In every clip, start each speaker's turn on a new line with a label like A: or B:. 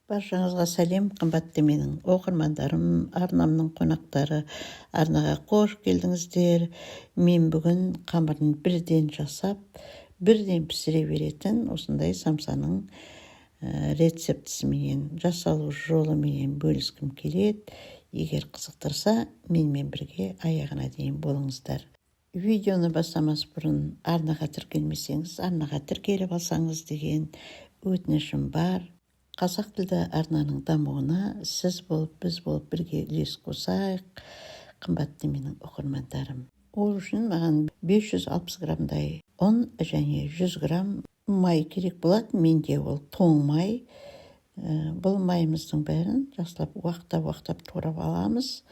A: Баршаңызға сәлем, қымбатты менің оқырмандарым, арнамның қонақтары, арнаға қош келдіңіздер. Мен бүгін қамырын бірден жасап, бірден пісіре беретін осындай самсаның рецептісіменен, жасалу жолыменен бөліскім келеді. Егер қызықтырса, менімен бірге аяғына дейін болыңыздар. Видеоны бастамас бұрын арнаға тіркелмесеңіз, арнаға тіркеліп алсаңыз деген өтінішім бар. Қазақ тілді арнаның дамуына сіз болып, біз болып бірге үлес қосайық, қымбатты менің оқырмандарым. Ол үшін маған 560 граммдай ұн және 100 грамм май керек болады. Менде ол тоң май. Бұл майымыздың бәрін жақсылап уақтап-уақтап турап аламыз.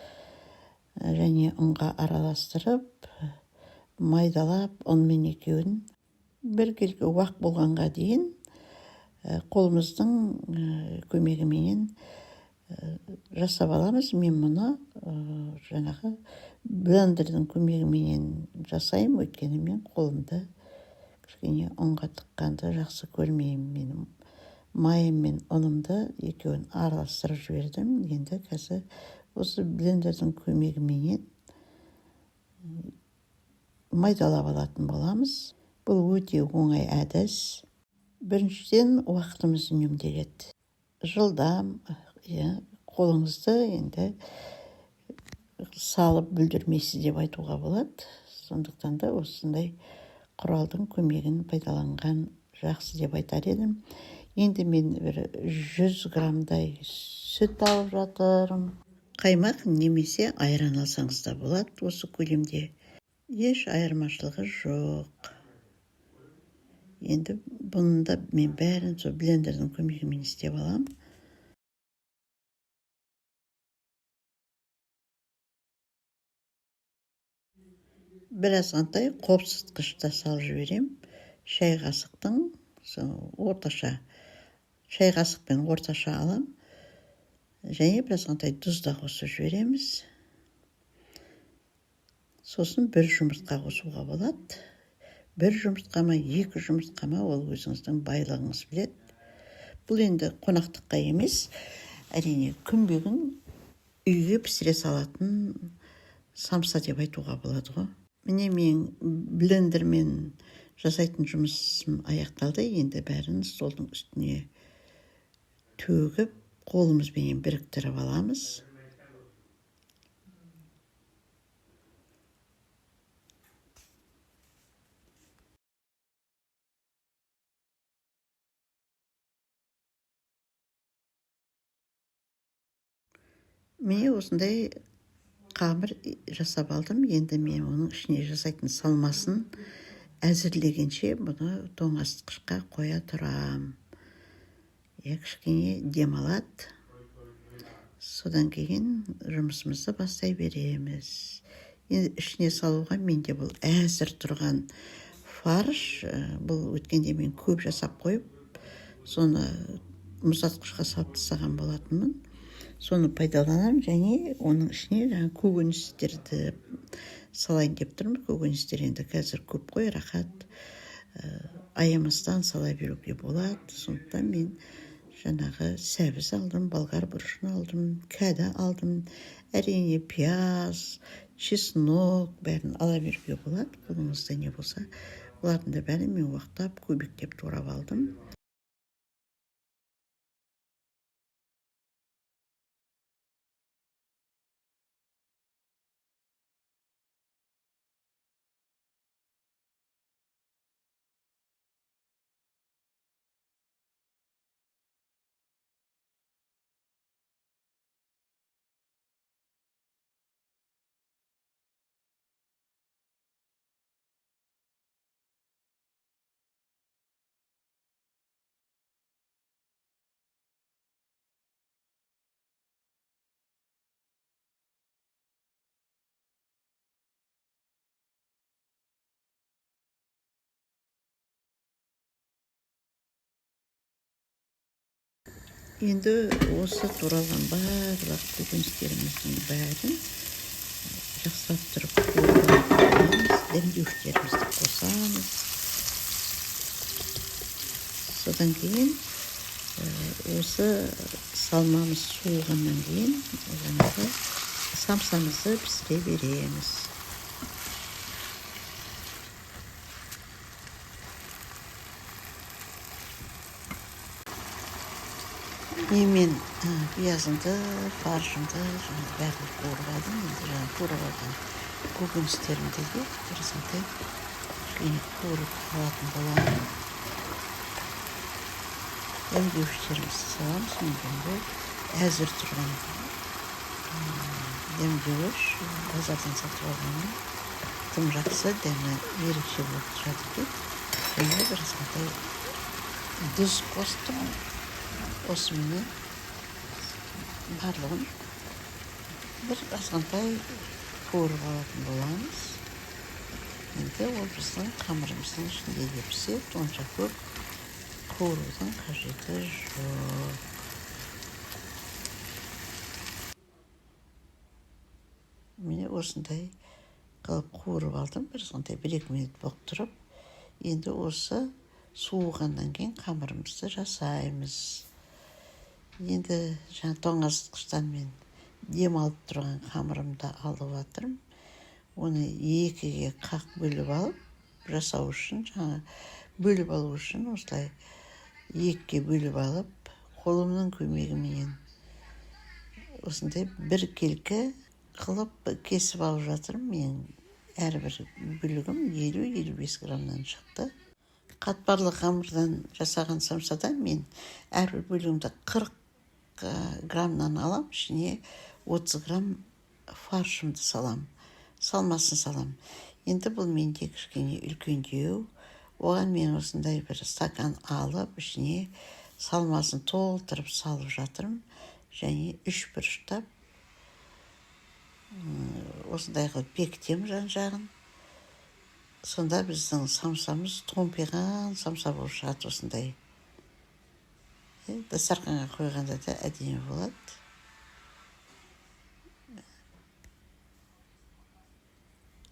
A: Және ұнға араластырып, майдалап, ұнмен екеуін біркелкі уақ болғанға дейін қолымыздың көмегіменен жасап аламыз. Мен мұны жаңағы блендердің көмегіменен жасаймын, өйткені мен қолымды кішкене ұнға тыққанды жақсы көрмеймін. Менің майым мен ұнымды екеуін араластырып жібердім. Енді қазір осы блендердің көмегіменен майдалап алатын боламыз. Бұл өте оңай әдіс. Біріншіден, уақытымыз үнемделеді. Жылдам, қолыңызды енді салып бүлдірмейсіз деп айтуға болады. Сондықтан да осындай құралдың көмегін пайдаланған жақсы деп айтар едім. Енді мен бір 100 граммдай сүт алып жатырмын. Қаймақ немесе айран алсаңыз да болады осы көлемде. Еш айырмашылығы жоқ. Енді бұны да мен бәрін сол блендердің көмегімен істеп аламын. Бір азғантай қопсытқыш та салып жіберем. Шай қасықтың орташа, шай қасықпен орташа алам. Және бір азғантай тұз да қосып жібереміз. Сосын бір жұмыртқа қосуға болады. Бір жұмыртқа ма, екі жұмыртқа ма, ол өзіңіздің байлығыңыз біледі. Бұл енді қонақтыққа емес, әрине күнбе-күн үйге пісіре салатын самса деп айтуға болады ғой. Міне мен блендермен жасайтын жұмысым аяқталды. Енді бәрін столдың үстіне төгіп, қолымызбенен біріктіріп аламыз. Міне осындай қамыр жасап алдым. Енді мен оның ішіне жасайтын салмасын әзірлегенше бұны тоңазытқышқа қоя тұрам. Кішкене демалады. Содан кейін жұмысымызды бастай береміз. Енді ішіне салуға менде бұл әзір тұрған фарш. Бұл өткенде мен көп жасап қойып, соны мұздатқышқа салып тастаған болатынмын. Соны пайдаланамын және оның ішіне жаңа көкөністерді салайын деп тұрмын. Көкөністер енді қазір көп қой, рахат, аямастан сала беруге болады. Сондықтан мен жаңағы сәбіз алдым, болгар бұрышын алдым, кәді алдым, әрине пияз, чеснок бәрін ала беруге болады. Қолыңызда не болса, олардың да бәрін мен уақтап, көбектеп турап алдым. Енді осы туралған барлық көкөністеріміздің бәрін жақсылап тұрып қуырамыз, Осы салмамыз суығаннан кейін жаңағы самсамызды пісіре береміз. Мен пиязымды, фаршымды жаңағы бәрін қуырып алдым. Енді жаңағы қуырып алған көкөністерімді де бір азғантай кішкене қуырып алатын боламын. Дәмдеуіштерімізді саламыз. Менде бұл әзір тұрған дәмдеуіш, базардан сатып алғанмын. Тым жақсы, дәмі ерекше болып тұрады екен. Және бір азғантай тұз қостым. Осыменен барлығын бір азғантай қуырып алатын боламыз. Енді ол біздің қамырымыздың ішінде де піседі, онша көп қуырудың қажеті жоқ. Міне, осындай қылып қуырып алдым, бір азғантай, 1-2 минут болып тұрып. Енді осы суығаннан кейін қамырымызды жасаймыз. Енді жаңа тоңазытқыштан мен дем алып тұрған қамырымды алып жатырмын. Оны екіге қақ бөліп алып жасау үшін, жаңа бөліп алу үшін осылай екіге бөліп алып, қолымның көмегіменен осындай біркелкі қылып кесіп алып жатырмын. Менің әрбір бөлігім 50-55 граммнан шықты. Қатпарлы қамырдан жасаған самсадан мен әрбір бөлігімді 40 граммнан алам, ішіне 30 грамм фаршымды салам, салмасын салам. Енді бұл менде кішкене үлкендеу, оған мен осындай бір стакан алып, ішіне салмасын толтырып салып жатырмын. Және үш бұрыштап осындай қылып бекітемін жан жағын. Сонда біздің самсамыз томпиған самса болып шығады. Осындай дастарханға қойғанда да әдемі болады.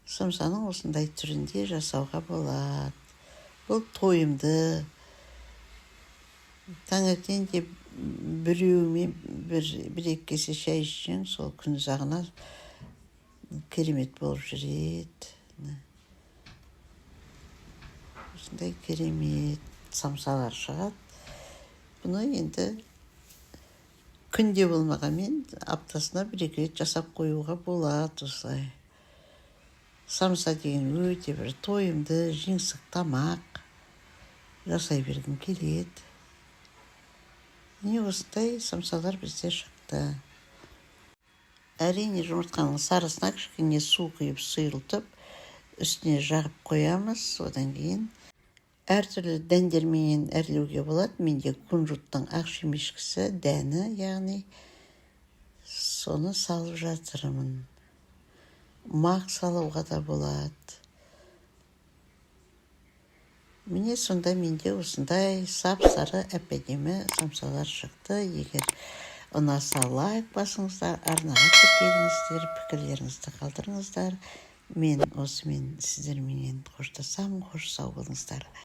A: Самсаның осындай түрінде жасауға болады. Бұл тойымды, таңертең де біреуімен бір екі кесе шай ішсең, сол күн ұзағына керемет болып жүреді. Осындай керемет самсалар шығады. Бұны енді күнде болмағанмен аптасына 1-2 рет жасап қоюға болады осылай. Самса деген өте бір тойымды, жеңсік тамақ, жасай бергім келеді. Міне, осындай самсалар бізде шықты. Әрине, жұмыртқаның сарысына кішкене су құйып, сұйылтып, үстіне жағып қоямыз. Одан кейін әртүрлі дәндерменен әрлеуге болады. Менде кунжуттың ақ шемішкісі, дәні, яғни соны салып жатырмын. Мақ салуға да болады. Міне, сонда менде осындай сап сары әп әдемі самсалар шықты. Егер ұнаса, лайк басыңыздар, арнаға тіркеліңіздер, пікірлеріңізді қалдырыңыздар. Мен осымен сіздерменен қоштасамын. Қош, сау болыңыздар.